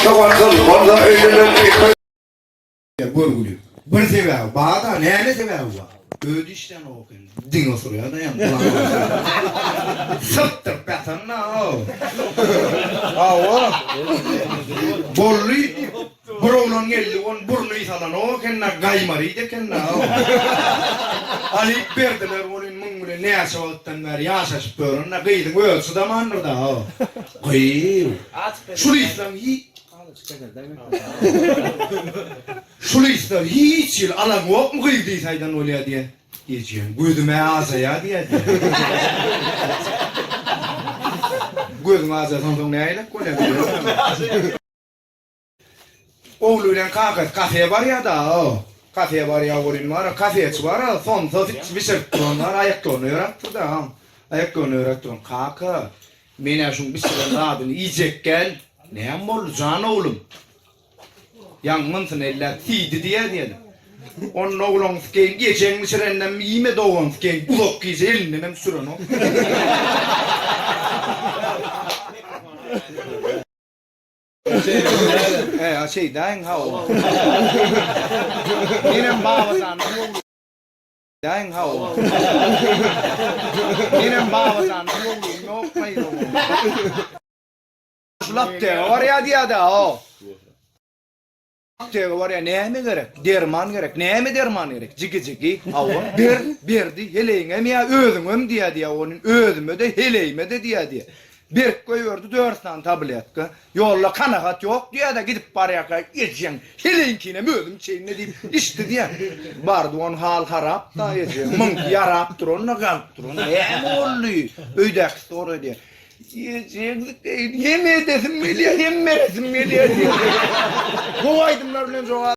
Dogan bolsa öýlenen Görgüli. Bir sebäbi bar-da, näme sebäbi bar? Özi işlän ok indi. Diňe oturýar-da ýa gulagyna. Sypdyryp ýatan-da-ow. Hawa. Boldy. Bir oglan geldi, on burny ýysalanok eken-dä, gaýmaryt eken-dä-ow. Alyp berdiler, ol indi muň bilen näçe wagtdan bäri ýaşaşyp ýören-dä, gyzyň özi çydamandyr-da-ow. Gyýw. Şul yslam hiç Şul yslar hiç ýyl alaňokmy gyz diýse aýdan bolýa diýä. Ejem gözüm-ä ajaýa diýä diýä. Gözüň ajasansoň nähilek bolýa bilýäňmi? Ogly bilen kakasy kafe barýa-da, o. Kafe barýa welin bar-a, kafeçi bar-a, somsa bişirip duran bar, aýaklaryny ýöräp dur-da, aýaklaryny ýöräp duran. Kaka, Men-ä şuň bişiren zadyny iýjek däl. Näme boldy, jan oglum? Ýaňy mynsyny elläp siýdi diýýä diýeli. Onda oglan skeýin ejeň bişireninem iýme dogan skeýin uzak gije elindenem düşürenok. He, şeýdäýiň hawa. Menem Babajanyň ogly. Däň hawa. Menem Babajanyň ogluny ýokmaý. Şul aptega barýa diýýä-dä o. Aptega barýa näme gerek? Derman gerek. Näme derman gerek? Jigi-jigi. Hawa. Ber, berdi. Heleýiňem ýa özüňem diýýä diýýä onuň. Özüme-de, heleýime-de diýýä diýýä. Berip goýberdi dört sany tabletka. Ýolda kanagat ýok diýýä-de gidip barýarka ejeň heleýiňkinem özüm içeýin-le diýip içdi diýýä. Bardy onuň hal harap-da ejeň. Muňky ýarap duran-da galyp duran. Näme boldy? Öýdäkisi soraýar diýýä. Ejeň hem edesim gelýär, hem beresim gelýär diýýär. Gowy aýdymlar bilen jogap.